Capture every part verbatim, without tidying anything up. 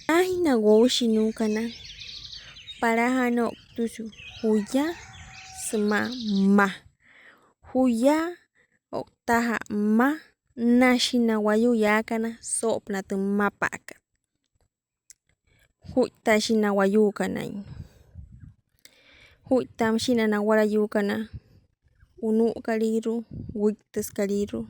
Anashii na woushinuukana, palajaanüin o'utüsü juya sümaa mma. Juya o'utaja'a mma, nünaashii na wayuu yaakana soo'opünaa tü mmapa'akat. Juittaashii na wayuukanain. Juittaamashiina na nawalayuukana wunu'ukalüirua, wüittüsükalüirua.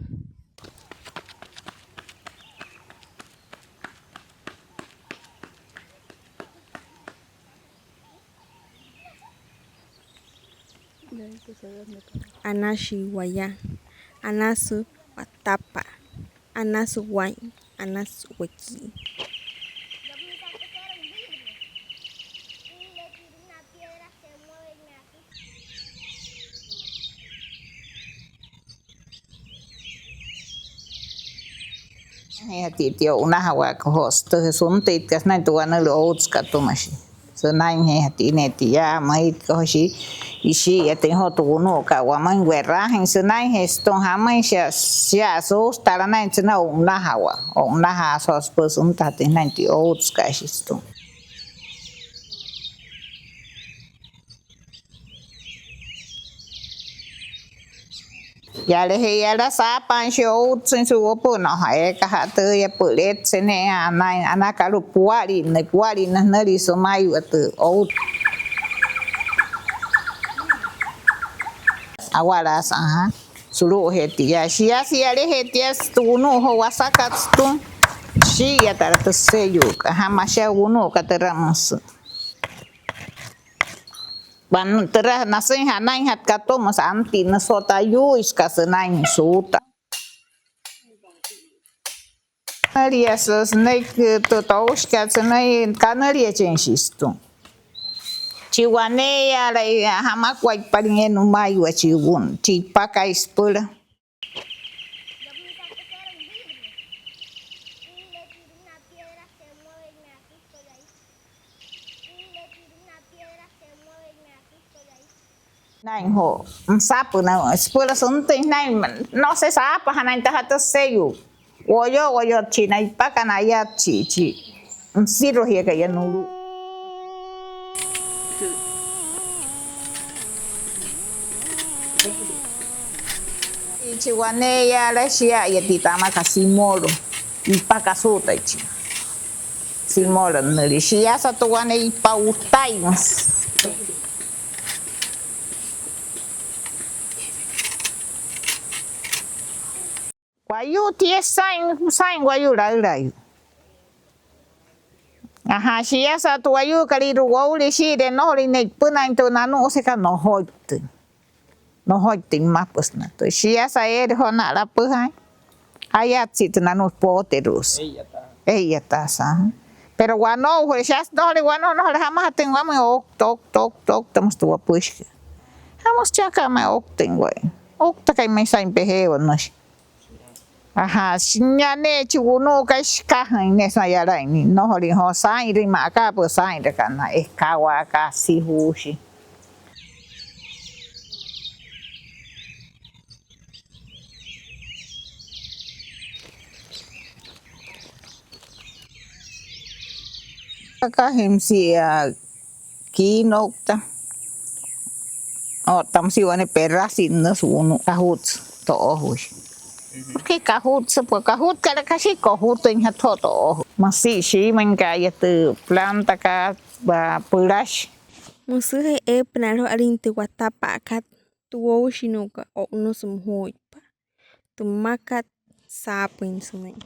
Anashii waya, anasü watapa, anasü waa'in, anasü wekii. Tia o'unajawaa kojo'o sütüjaa suntüitkat sünain tü wanülüü outsükat atüma shia. Sünainjeejatü ne'e tia müitkojoo shia, shii'iyatüin joo tü wunu'ukat wamüin we'raajüin sünainjee sütüma jamüin, shia, shia suustala naa'in sünain o'unajawaa, o'unajaasü joo süpüla süntajatüin sünain tia outsükat shia sütüma. Yalajee yala saapaain shia outsüin su'upünaa, eekaja tüüya pületse ne'e anain, anakat puwalinnüin, puwalinnüin jünülia sümaiwa tü outsüin. Awalaasü, ajaa, sulu'ujee tia. Shiasa yalajee tia tü wunu'u joo wasakat sütüma, shii'iyatala tü süseyuukat, ajaa, mashi wunu'ukat türa müsü. Wan türa nasüinjee anainjatkat atüma, santüin nüsü otta ayuuisükat sünain suuta. Kanüliasü sünüiki tü toushikat sünüiki kanüliachein shia sütüma. Chi wane'eyaala, jamakuaippalüin nümaiwa chi wun, chi ipakai süpüla. Naa'in joo, nüsapünaa süpüla süntüin naa'in, no sé, saapajanain taja tü süseyuu. Woyoo, woyoo chi na ipakana ayatshii, chi nüsirujia aka yaa nulu'u. Chi wane'eyaala, shia'aya tia tamakat simolo, ipaka suuta chi simolo nünülia. Shiasa tü wane ipa utai müsü. Wayuu tia saa'in, saa'in wayuu laülaayuu. Ajaa, shiasa tü wayuukolüirua woulia shii'iree nnojolüin ne'ipünaain tü nanu'usekat, nojoitüin. Nojoitüin mmaapüsü natüin. Shiasa eere joo na'lapüjaain, ayatshii tü nanu'usü pooteru'usü. Ee'iyataasa. Ee'iyataasa, ajaa. Pero wanoujale, shiasa nnojole wanoujale, nnojole jamajatüin wamüin, oukta, oukta, oukta, oukta müsü tü wapüshikat. Jamüsü chaa aka ma'i ouktüin wayuu. Ouktakai ma'i saa'in pejeewa nüshi. Ajaa, shinya ne'e chi wunu'ukai, shikajüin ne'e sümaa yalain nia. Nnojolüin joo saa'inrüin maa aka, pues saa'inrakat na ekawaa aka, así juushi. Aka jemsia kiinoukta. Otta müsia wane perasü, nüsü wunu'u kajutsü to'ojuushi. Porque kajutsü, pues kajutkalaka shia, kojutüinjatü joo to'ojuushi. Müsia shiimüinka yaa tü plantakat, pülashi. Müsüjee eepünaa joo alin tü watapa'akat, tü woushinuukat o'unüsü mojuuitpa, tü mmakat saapüin sümüin.